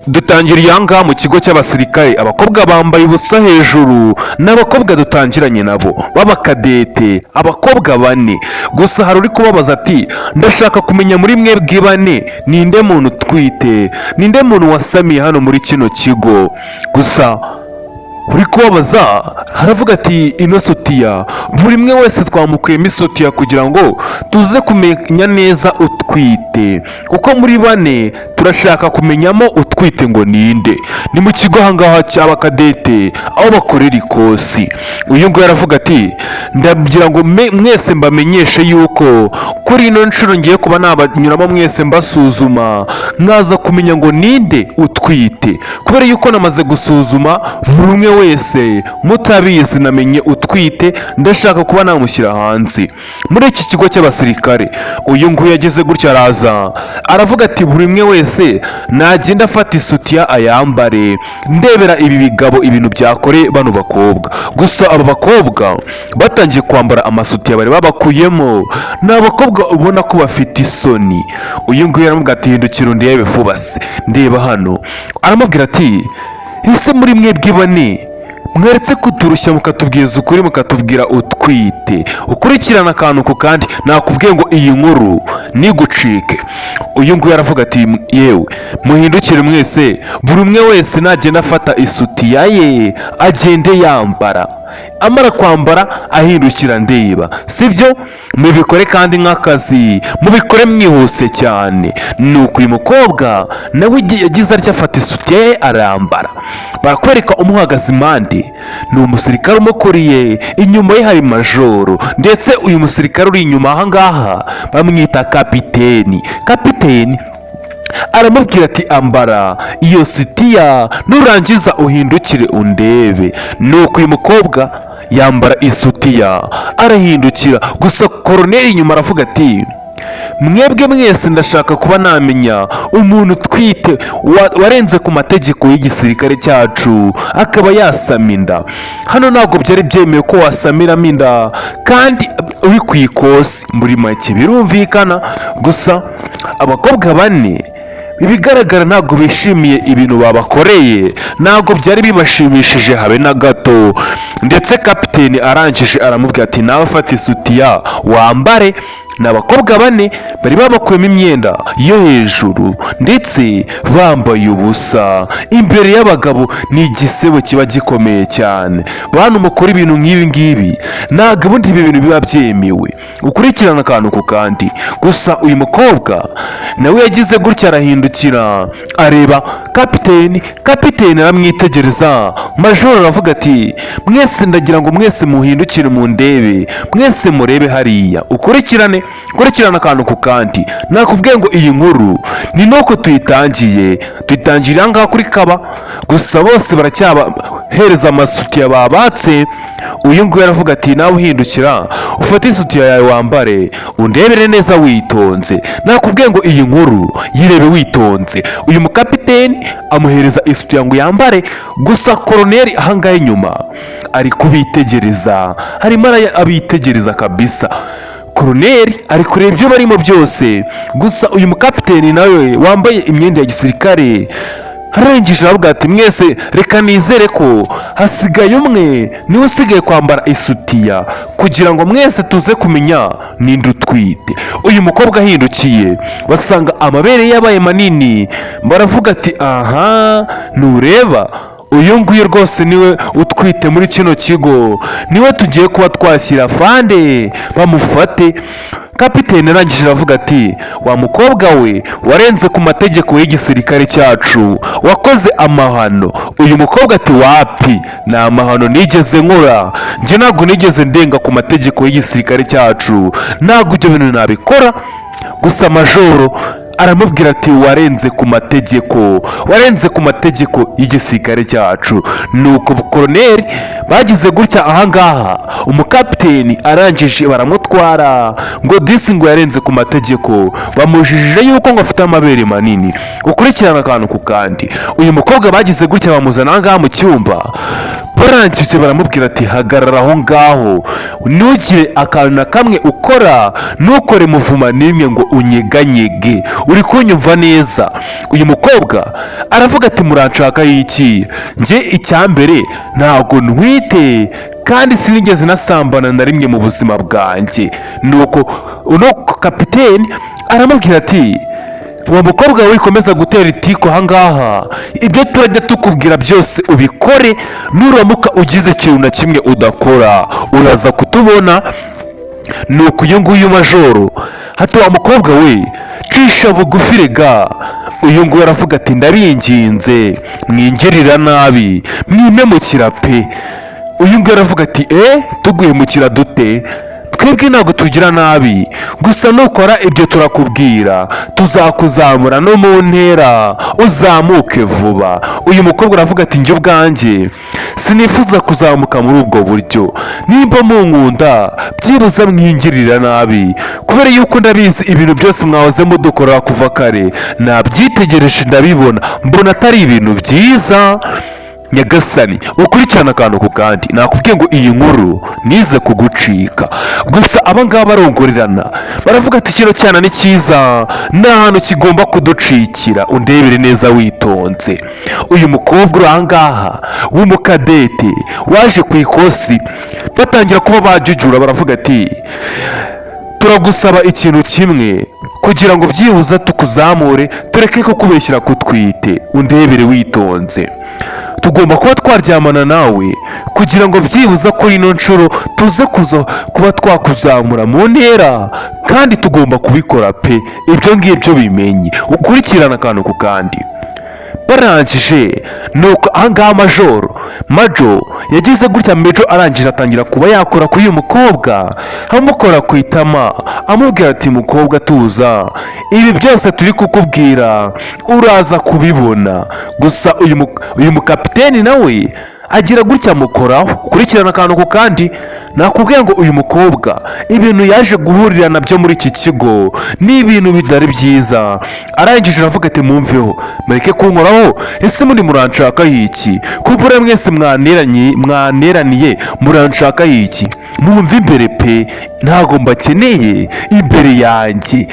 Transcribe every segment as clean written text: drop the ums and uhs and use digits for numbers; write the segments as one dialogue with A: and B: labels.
A: Dutangiriye aha ngaha mu kigo cy'abasirikare, abakobwa bambaye ubusa hejuru. Ni abakobwa dutangiranye nabo b'abakadete, abakobwa bane. Gusa hari uri kubabaza ati: "Ndashaka kumenya muri mwebwe bane, ninde muntu utwite? Ninde muntu wasamiye hano muri kino kigo?" Gusa uri kubabaza haravuga ati: "Ino sotiya, buri umwe wese twamukuyemo isotiya kugira ngo tuze kumenya neza utwite, kuko muri bane turashaka kumenyamo utwite ngo ninde." Ni mu kigo ahangaha cy'abakadete aho bakorera ikosi. Uyu nguyu aravuga ati: "Ndagira ngo mwese mbamenyeshe yuko kuri ino nshuro ngiye kuba nabanyuramo mwese mbasuzuma, nkaza kumenya ngo ninde utwite, kubera yuko namaze gusuzuma buri umwe wese, mutabizi namenye utwite, ndashaka kuba namushyira hanze muri iki kigo cy'abasirikare." Uyu nguyu yageze gutya araza aravuga ati: "Buri umwe wese nagenda afata isutiya ayambare, ndebera ibi bigabo ibintu byakore bano bakobwa." Gusa aba bakobwa batangiye kwambara amasutiya bari babakuyemo, ni abakobwa ubona ko bafite isoni. Uyu nguyu aramubwira ati: "Hindukira undebe vuba se, ndeba hano." Aramubwira ati: "Ese muri mwebwe bane mweretse kuturushya mukatubwiza ukuri, mukatubwira utwite?" Ukurikirana akantu ku kandi, nakubwiye ngo iyi nkuru nigucike. Uyu nguyu aravuga ati: "Yewe, muhindukire mwese, buri umwe wese nagenda afata isutiya ye agende yambara, amara kwambara ahindukira ndeba, sibyo? Mubikore kandi nk'akazi, mubikore mwihuse cyane." Nuko uyu mukobwa nawe yagize atya afata isutiya ye arambara. Barakwereka umuhagaze impande ni umusirikare umukuriye, inyuma ye hari majoro, ndetse uyu musirikare uri inyuma aha ngaha bamwita kapiteni. Kapiteni aramubwira ati: "Ambara iyo sutiya, nurangiza uhindukire undebe." Nuko uyu mukobwa yambara isutiya arahindukira. Gusa koroneri inyuma aravuga ati: "Mwebwe mwese ndashaka kuba namenya umuntu utwite warenze ku mategeko y'igisirikare cyacu akaba yasama inda. Hano ntabwo byari byemewe ko wasamiramo inda kandi uri ku ikosi." Muri make birumvikana. Gusa abakobwa bane, ibigaragara ntabwo bishimiye ibintu babakoreye, ntabwo byari bibashimishije habe na gato. Ndetse kapiteni arangije aramubwira ati: "Nawe fata isutiya wambare." Ni abakobwa bane bari babakuyemo imyenda yo hejuru, ndetse bambaye ubusa imbere y'abagabo. Ni igisebo kiba gikomeye cyane. Bantu mukora ibintu nk'ibi ngibi, ntabwo ubundi ibi bintu biba byemewe. Ukurikirana akantu ku kandi. Gusa uyu mukobwa nawe yagize gutya arahindukira areba kapiteni, kapiteni aramwitegereza. Majoro aravuga ati: "Mwese ndagira ngo mwese muhindukire mu ndebe, mwese murebe hariya." Ukurikirane, ukurikirane akantu ku kandi. Nakubwiye ngo iyi nkuru ni nuko tuyitangiye, tuyitangiriye aha ngaha kuri kaba. Gusa bose baracyabahereza amasutiya babatse. Uyu nguyu aravuga ati: "Nawe uhindukira ufate isutiya yawe wambare, undebere neza witonze." Nakubwiye ngo iyi nkuru yirebe witonze. Uyu mukapiteni amuhereza isutiya ngo yambare. Gusa koroneri ahangaha inyuma ari kubitegereza, harimo abitegereza kabisa. Koroneri ari kureba ibyo barimo byose. Gusa uyu mukapiteni nawe wambaye imyenda ya gisirikare arangije aravuga ati: "Mwese reka nizere ko hasigaye umwe, niwe usigaye kwambara isutiya kugira ngo mwese tuze kumenya ninde utwite." Uyu mukobwa ahindukiye basanga amabere ye yabaye manini, baravuga ati: "Aha ntureba, uyu nguyu rwose niwe utwite muri kino kigo, niwe tugiye kuba twashyira fande bamufate." Kapiteni arangije aravuga ati: "Wa mukobwa we, warenze ku mategeko y'igisirikare cyacu, wakoze amahano." Uyu mukobwa ati: "Wapi, ni amahano nigeze nkora? Njye ntabwo nigeze ndenga ku mategeko y'igisirikare cyacu, ntabwo ibyo bintu nabikora." Gusa majoro aramubwira ati: "Warenze ku mategeko, warenze ku mategeko y'igisirikare cyacu." Nuko koroneri bagize gutya ahangaha, umukapiteni arangije baramutwara ngo disi ngo yarenze ku mategeko, bamujijije yuko ngo afite amabere manini. Ukurikirana akantu ku kandi. Uyu mukobwa bagize gutya bamuzana ahangaha mu cyumba. Barangije baramubwira ati: "Hagarara aho ngaho, ntugire akantu na kamwe ukora, ntukore mouvement n'imwe ngo unyeganyege. Uri kunyumva neza?" Uyu mukobwa aravuga ati: "Muranshaka iki? Njye icyambere ntabwo ntwite, kandi sinigeze nasambana na rimwe mu buzima bwanjye." Nuko uno kapiteni aramubwira ati: "Uwo mukobwa we, wikomeza gutera itiko ahangaha, ibyo turajya tukubwira byose ubikore. Nuramuka ugize ikintu na kimwe udakora, uraza kutubona." Nuko uyu nguyu majoro hati: "Wa mukobwa we, cisha bugufi rega." Uyu nguyu aravuga ati: "Ndabinginze, mwingirira nabi, mwimemukira pe." Uyu nguyu aravuga ati: "Tuguhemukira dute? Twebwe ntabwo tugira nabi. Gusa nukora ibyo turakubwira, tuzakuzamura no mu ntera, uzamuke vuba." Uyu mukobwa aravuga ati: "Njye ubwanjye sinifuza kuzamuka muri ubwo buryo. Nimba munkunda, byibuze mwingirira nabi, kubera yuko ndabizi ibintu byose mwahoze mudukorera kuva kare. Nabyitegereje, ndabibona, mbona atari ibintu byiza." Nyagasani, ukurikirana akantu ku kandi. Nakubwiye ngo iyi nkuru nize kugucika. Gusa aba ngaba barongorerana, baravuga ati: "Kino cyana ni cyiza, ni ahantu kigomba kuducikira." Undebere neza witonze. Uyu mukobwa uri aha ngaha w'umukadete waje ku ikosi, batangira kuba bajujura, baravuga ati: "Turagusaba ikintu kimwe kugira ngo byibuze tukuzamure, tureke kukubeshyira kutwite. Undebere witonze, tugomba kuba twaryamana nawe kugira ngo byibuze kuri ino nshuro tuze kuza kuba twakuzamura mu ntera, kandi tugomba kubikora pe. Ibyo ngibyo bimenye." Ukurikirana akantu ku kandi. Barangije, nuko ahangaha majoro majo yagize gutya, mejo arangije atangira kuba yakora kuri uyu mukobwa, amukora ku itama, amubwira ati: "Mukobwa, tuza, ibi byose turi kukubwira uraza kubibona." Gusa uyu mukapiteni nawe agira gutya amukoraho. Ukurikirana akantu ku kandi. Nakubwiye ngo uyu mukobwa ibintu yaje guhurira nabyo muri iki kigo ni ibintu bitari byiza. Arangije aravuga ati: "Mumveho, mureke kunkoraho. Ese muri muranshakaho iki? Kubura mwese mwaneranye, mwaneraniye, muranshakaho iki? Mumve imbere pe, ntabwo mbakeneye imbere yanjye."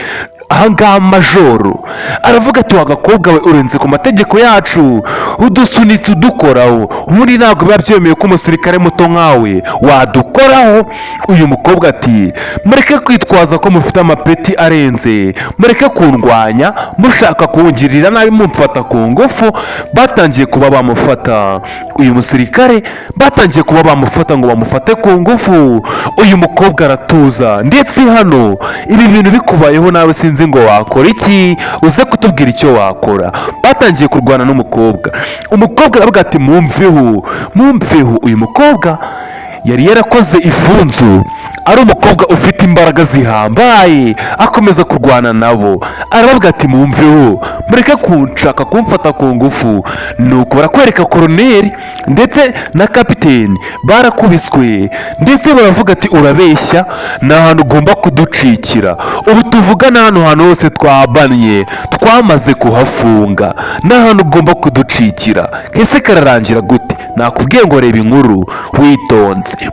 A: Ahangaha majoro aravuga ati: "Wa gakobwa we, urenze ku mategeko yacu, udusunitse udukoraho. Ubundi ntabwo biba byemewe ko umusirikare muto nkawe wadukoraho." Uyu mukobwa ati: "Mureke kwitwaza ko mufite amapeti arenze, mureke kundwanya mushaka kungirira nabi, mumfata ku ngufu." Batangiye kuba bamufata uyu musirikare, batangiye kuba bamufata ngo bamufate ku ngufu. Uyu mukobwa aratuza. Ndetse hano ibi bintu bikubayeho nawe, sinzi ngo wakora iki, uze kutubwira icyo wakora. Batangiye kurwana n'umukobwa. Umukobwa aravuga ati: "Mumveho, mumveho." Uyu mukobwa yari yarakoze ifunzu, ari umukobwa ufite imbaraga zihambaye. Akomeza kurwana nabo, arababwira ati: "Mumveho, mureke kunshaka kumfata ku ngufu." Nuko barakwereka koroneri ndetse na kapiteni barakubiswe, ndetse baravuga ati: "Urabeshya, ni ahantu ugomba kuducikira. Ubu tuvugana hano hantu hose twabannye, twamaze kuhafunga, ni ahantu ugomba kuducikira." Ese kararangira gute? Nakubwiye ngo reba inkuru witonze.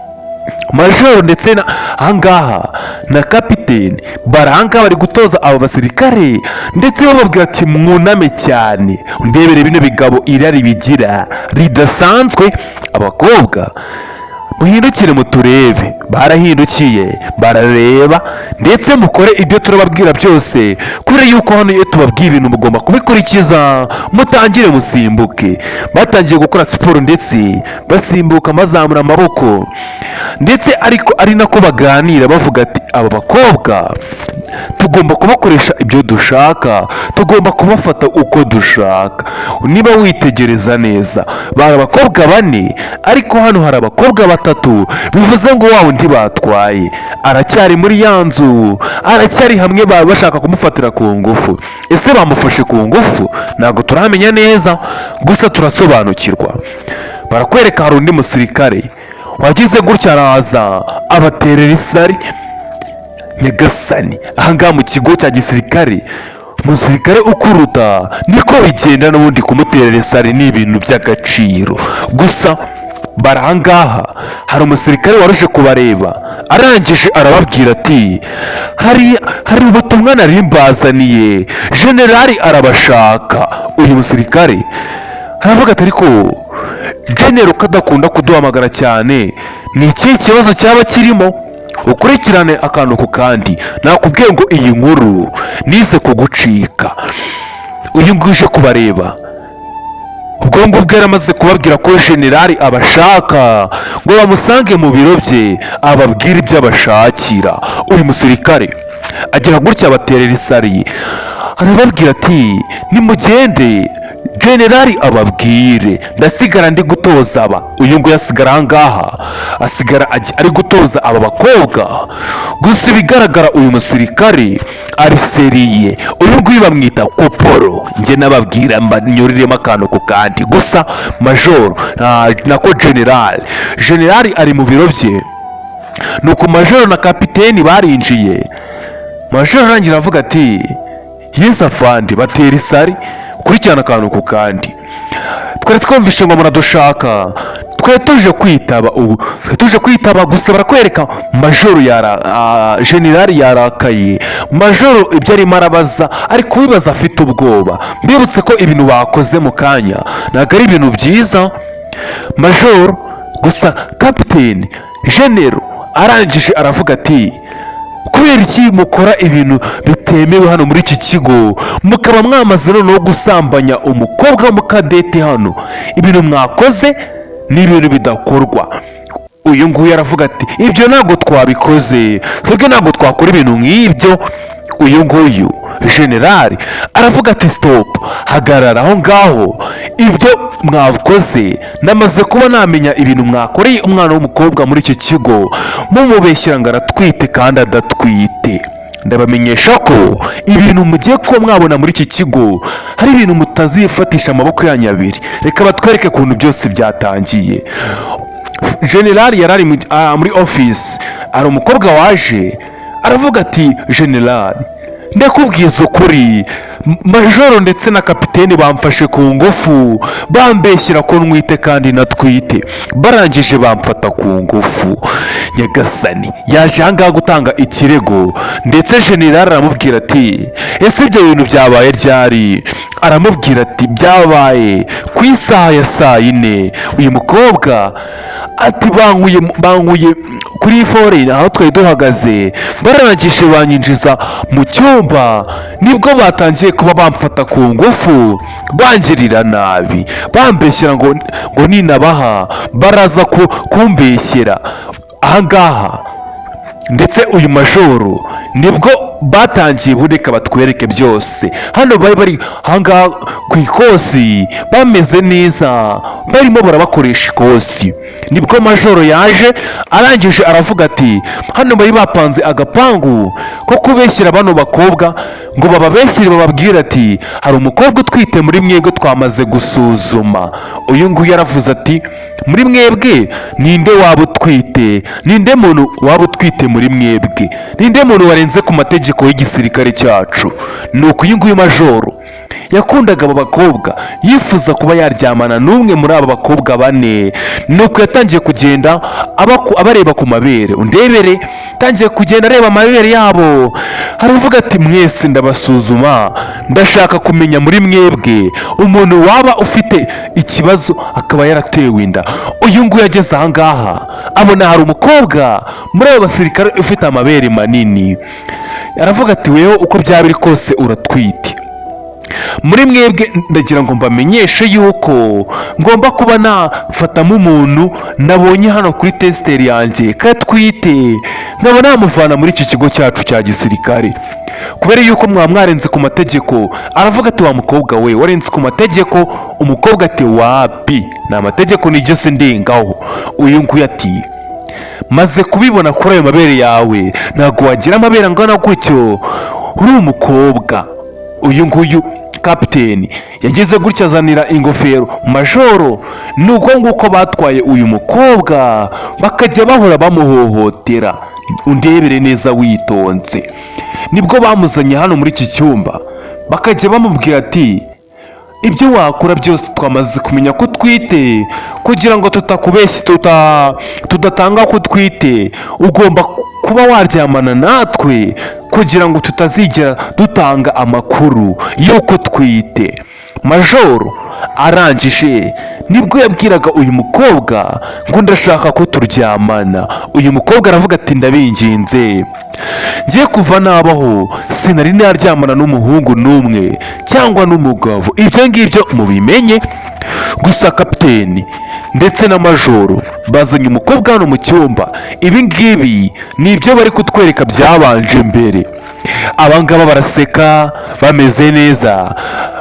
A: Majoro ndetse na ahangaha na kapiteni bari ahangaha, bari gutoza aba basirikare, ndetse bababwira ati: "Mwuname cyane." Ndebere bino bigabo irari bigira ridasanzwe. "Abakobwa, muhindukire muturebe." Barahindukiye barareba, ndetse "Mukore ibyo turababwira byose, kubera yuko hano iyo tubabwiye ibintu mugomba kubikurikiza. Mutangire musimbuke." Batangiye gukora siporo, ndetse basimbuka bazamura amaboko, ndetse ariko ari nako baganira, bavuga ati: "Aba bakobwa tugomba kubakoresha ibyo dushaka, tugomba kubafata uko dushaka." Niba witegereza neza, bari abakobwa bane, ariko hano hari abakobwa batatu, bivuze ngo wa wundi batwaye aracyari muri ya nzu, aracyari hamwe baba bashaka kumufatira ku ngufu. Ese bamufashe ku ngufu? Ntabwo turamenya neza, gusa turasobanukirwa. Barakwereka hari undi musirikare wagize gutya, araza abaterera isari. Nyagasani, ahangaha mu kigo cya gisirikare, umusirikare ukuruta niko bigenda n'ubundi, kumuterera isari ni ibintu by'agaciro gusa. Bari ahangaha, hari umusirikare waruje kubareba, arangije arababwira ati: Hari ubutumwa nari mbazaniye, generali arabashaka." Uyu musirikare aravuga ati: "Ariko general ko adakunda kuduhamagara cyane, ni ikihe kibazo cyaba kirimo?" Ukurikirane akantu ku kandi, nakubwiye ngo iyi nkuru nize kugucika. Uyu nguyu uje kubareba, ubwo ngubwo yaramaze kubabwira ko generali abashaka ngo bamusange mu biro bye, ababwire ibyo abashakira. Uyu musirikare agira gutya abaterera isari, arababwira ati: "Nimugende generali ababwire, ndasigara ndi gutoza aba." Uyu nguyu asigara aha ngaha, asigara ari gutoza aba bakobwa. Gusa ibigaragara, uyu musirikare ari sérieux. Uyu nguyu bamwita koporo. Njye nababwira mbanyuriremo akantu ku kandi. Gusa majoro, nako generali, generali ari mu biro bye. Nuko majoro na kapiteni barinjiye. Majoro arangira avuga ati: "Yes afande." Batera isari. Kurikirana akantu ku kandi. "Twari twumvishe ngo muradushaka, twari tuje kwitaba ubu, twari tuje kwitaba." Gusa barakwereka majoro yara generali yarakaye. Majoro ibyo arimo arabaza, ari kubibaza afite ubwoba. Mbibutse ko ibintu bakoze mu kanya ntabwo ari ibintu byiza. Majoro, gusa kapiteni, general arangije aravuga ati: "Kubera iki mukora ibintu bitemewe hano muri iki kigo, mukaba mwamaze noneho gusambanya umukobwa w'umukadete hano? Ibintu mwakoze ni ibintu bidakorwa." Uyu nguyu aravuga ati: "Ibyo ntabwo twabikoze, twebwe ntabwo twakora ibintu nk'ibyo." Uyu nguyu generali aravuga ati: "Stop, hagarara aho ngaho. Ibyo mwakoze, namaze kuba namenya ibintu mwakoreye umwana w'umukobwa muri iki kigo, mumubeshyira ngo aratwite kandi adatwite. Ndabamenyesha ko ibintu mugiye kuba mwabona muri iki kigo hari ibintu mutazifatisha amaboko yanyu abiri." Reka batwereke ukuntu byose byatangiye. Generali yari ari muri ofisi, hari umukobwa waje aravuga ati: "Generali, ndakubwiza ukuri, majoro ndetse na kapiteni bamfashe ku ngufu, bambeshyira ko ntwite kandi natwite, barangije bamfata ku ngufu." Nyagasani, yaje ahangaha gutanga ikirego. Ndetse generali aramubwira ati: "Ese ibyo bintu byabaye ryari?" Aramubwira ati: "Byabaye ku isaha ya saa 4." Uyu mukobwa ati: Bankuye kuri foreni aho twari duhagaze, barangije banyinjiza mu cyumba, nibwo batangiye kuba bamfata ku ngufu, bangirira nabi, bambeshyera ngo ninabaha baraza kumbeshyera ahangaha." Ndetse uyu majoro nibwo batangiye. Bureka batwereke byose. Hano bari bari ahangaha ku ikosi, bameze neza, barimo barabakoresha ikosi. Nibwo majoro yaje, arangije aravuga ati: "Hano bari bapanze agapangu ko kubeshyira bano bakobwa, ngo bababeshyire, bababwire ati hari umukobwa utwite muri mwebwe twamaze gusuzuma." Uyu nguyu yaravuze ati: "Muri mwebwe ninde waba utwite? Ninde muntu waba utwite muri mwebwe? Ninde muntu warenze ku mategeko y'igisirikare cyacu?" Nuko uyu nguyu majoro yakundaga aba bakobwa, yifuza kuba yaryamana n'umwe muri aba bakobwa bane. Nuko yatangiye kugenda abareba ku mabere. Undebere, yatangiye kugenda areba amabere yabo, aravuga ati: "Mwese ndabasuzuma, ndashaka kumenya muri mwebwe umuntu waba ufite ikibazo akaba yaratewe inda." Uyu nguyu ageze ahangaha abona hari umukobwa muri abo basirikare ufite amabere manini, aravuga ati: "Weho uko byaba biri kose uratwite. Muri mwebwe ndagira ngo mbamenyeshe yuko ngomba kuba nafatamo umuntu nabonye hano kuri test yanjye ko atwite, nkaba namuvana muri iki kigo cyacu cya gisirikare, kubera yuko mwaba mwarenze ku mategeko." Aravuga ati: "Wa mukobwa we, warenze ku mategeko." Umukobwa ati: "Wapi, ni amategeko nigeze ndengaho." Uyu nguyu ati: "Maze kubibona kuri ayo mabere yawe, ntabwo wagira amabere angana gutyo uri umukobwa." Uyu nguyu kapiteni yagize gutya azanira ingofero majoro. Ni uko nguko batwaye uyu mukobwa, bakajya bahora bamuhohotera. Undebere neza witonze. Nibwo bamuzanye hano muri iki cyumba, bakajya bamubwira ati Ibyo wakora byose, twamaze kumenya ko utwite. Kugira ngo tutakubeshya, tudatanga ko utwite, ugomba kuba waryamana natwe kugira ngo tutazigera dutanga amakuru y'uko twite. Majoro arangije nibwo yabwiraga uyu mukobwa ngo: "Ndashaka ko turyamana." Uyu mukobwa aravuga ati: "Ndabinginze, ngiye kuva nabaho sinari naryamana n'umuhungu n'umwe cyangwa n'umugabo, ibyo ngibyo mubimenye." Gusa kapiteni ndetse na majoro bazanye umukobwa hano mu cyumba. Ibi ngibi ni ibyo bari kutwereka byabanje mbere. Abangaba baraseka bameze neza,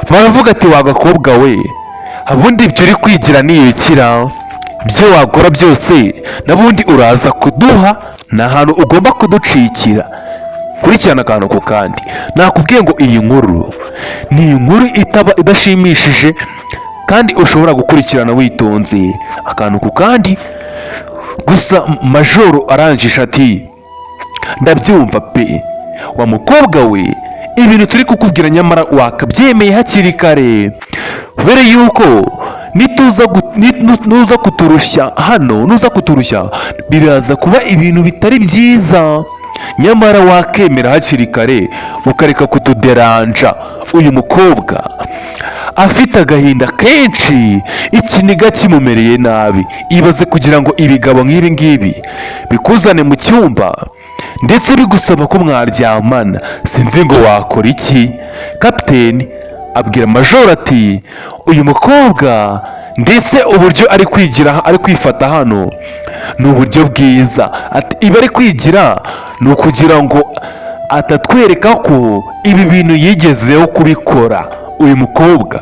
A: baravuga ati: "Wa gakobwa we, ubundi ibyo uri kwigira ni ibikira? Ibyo wakora byose n'ubundi uraza kuduha, ni ahantu ugomba kuducikira." Kurikirana akantu ku kandi. Nakubwiye ngo iyi nkuru ni inkuru itaba idashimishije kandi ushobora gukurikirana witonze akantu ku kandi. Gusa majoro arangije ati: "Ndabyumva pe, wa mukobwa we, ibintu turi kukubwira nyamara wakabyemeye hakiri kare, kubera yuko nuza kuturushya hano, nuza kuturushya biraza kuba ibintu bitari byiza. Nyamara wakemera hakiri kare ukareka kutuderanja." Uyu mukobwa afite agahinda kenshi, ikiniga kimumereye nabi. Ibaze kugira ngo ibigabo nk'ibi ngibi bikuzane mu cyumba ndetse bigusaba ko mwaryamana, sinzi ngo wakora iki. Kapiteni abwira majoro ati: "Uyu mukobwa ndetse uburyo ari kwigira, ari kwifata hano ni uburyo bwiza." Ati: "Ibi ari kwigira ni ukugira ngo atatwereka ko ibi bintu yigezeho kubikora." Uyu mukobwa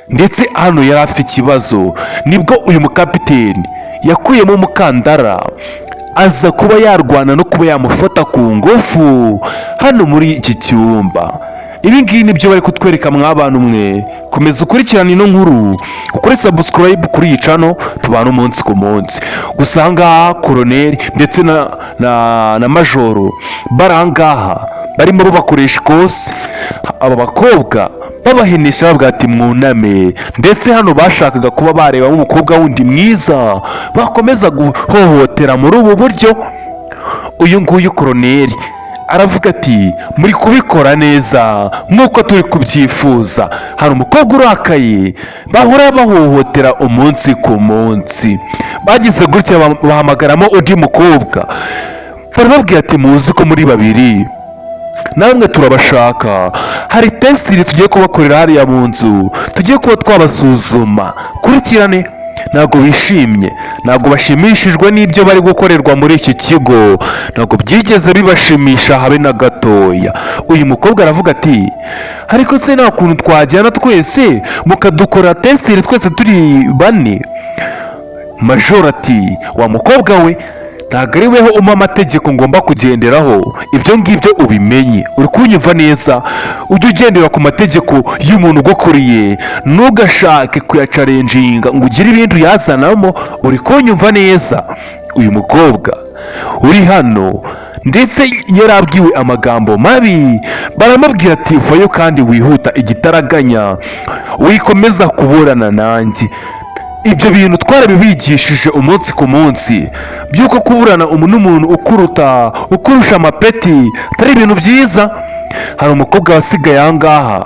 A: ndetse hano yari afite ikibazo, nibwo uyu mukapiteni yakuyemo umukandara, aza kuba yarwana no kuba yamufata ku ngufu hano muri iki cyumba. Ibi ngibi nibyo bari kutwereka. Mw'abantu mwe, komeza ukurikirane ino nkuru, ukore subscribe kuri iyi channel, tubane umunsi ku munsi. Gusa aha ngaha koroneri ndetse na majoro bari aha ngaha barimo babakoresha ikosi, aba bakobwa babahenesha, bavuga ati: "Mwuname." Ndetse hano bashakaga kuba barebamo umukobwa wundi mwiza bakomeza guhohotera muri ubu buryo. Uyu nguyu koroneri aravuga ati: "Muri kubikora neza nk'uko turi kubyifuza." Hari umukobwa urakaye bahora bahohotera umunsi ku munsi. Bagize gutya bahamagaramo undi mukobwa, barababwira ati: "Muzi ko muri babiri namwe turabashaka, hari test tugiye kubakorera hariya mu nzu, tugiye kuba twabasuzuma." Kurikirane, ntabwo bishimye, ntabwo bashimishijwe n'ibyo bari gukorerwa muri iki kigo, ntabwo byigeze bibashimisha habe na gatoya. Uyu mukobwa aravuga ati: "Ariko se nta kuntu twajyana twese mukadukora test twese turi bane?" Majoro ati: "Wa mukobwa we, ntabwo ari weho umpa amategeko ngomba kugenderaho, ibyo ngibyo ubimenye. Uri kunyumva neza? Ujye ugendera ku mategeko y'umuntu ugukuriye, ntugashake kuyachallenginga ngo ugire ibindi uyazanamo. Uri kunyumva neza?" Uyu mukobwa uri hano ndetse yarabwiwe amagambo mabi, baramubwira ati: "Vayo kandi wihuta igitaraganya, wikomeza kuburana nanjye. Ibyo bintu twarabibigishije umunsi ku munsi by'uko kuburana n'umuntu ukuruta, ukurusha amapeti atari ibintu byiza." Hari umukobwa wasigaye aha ngaha,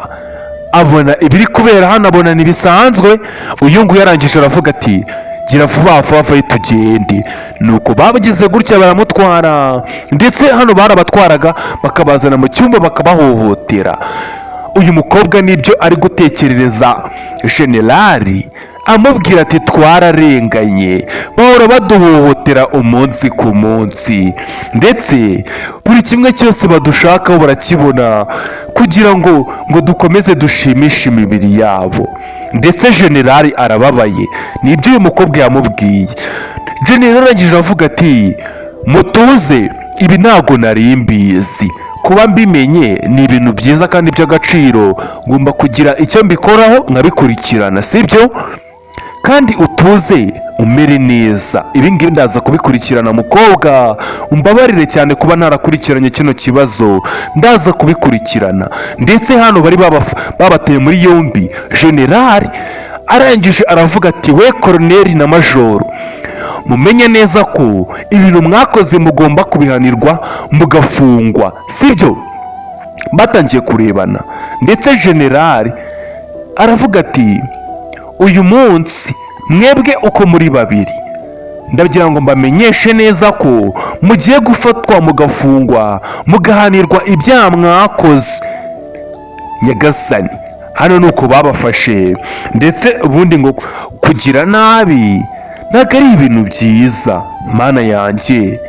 A: abona ibiri kubera hano, abona ntibisanzwe. Uyu nguyu yarangije aravuga ati: "Gira vuba vuba, vayo tugende." Nuko babagize gutya baramutwara, ndetse hano barabatwaraga bakabazana mu cyumba bakabahohotera. Uyu mukobwa nibyo ari gutekerereza generali, amubwira ati: "Twararenganye, bahora baduhohotera umunsi ku munsi, ndetse buri kimwe cyose badushakaho barakibona kugira ngo dukomeze dushimishe imibiri yabo." Ndetse generali arababaye, nibyo uyu mukobwa yamubwiye. Generali arangije avuga ati: "Mutuze, ibi ntabwo nari mbizi. Kuba mbimenye ni ibintu byiza kandi by'agaciro, ngomba kugira icyo mbikoraho nkabikurikirana, sibyo?" Kandi utuze, umere neza. Ibi ngibi ndaza kubikurikirana. Mukobwa, umbabarire cyane kuba ntarakurikiranye kino kibazo, ndaza kubikurikirana. Ndetse hano bari babateye muri yombi. Generali arangije aravuga ati: "We koroneri na majoro, mumenye neza ko ibintu mwakoze mugomba kubihanirwa, mugafungwa, sibyo?" Batangiye kurebana, ndetse generali aravuga ati: "Uyu munsi mwebwe uko muri babiri, ndagira ngo mbamenyeshe neza ko mugiye gufatwa, mugafungwa, mugahanirwa ibyaha mwakoze." Nyagasani, hano ni uko babafashe. Ndetse ubundi ngo kugira nabi ntabwo ari ibintu byiza. Mana yanjye,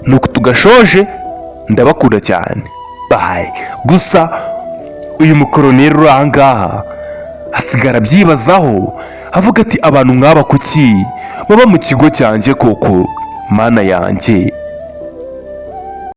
A: ni uku tugashoje. Ndabakunda cyane, bye. Gusa uyu mukoroneri uri aha ngaha asigara abyibazaho, avuga ati: "Abantu nk'aba kuki baba mu kigo cyanjye koko? Mana yanjye."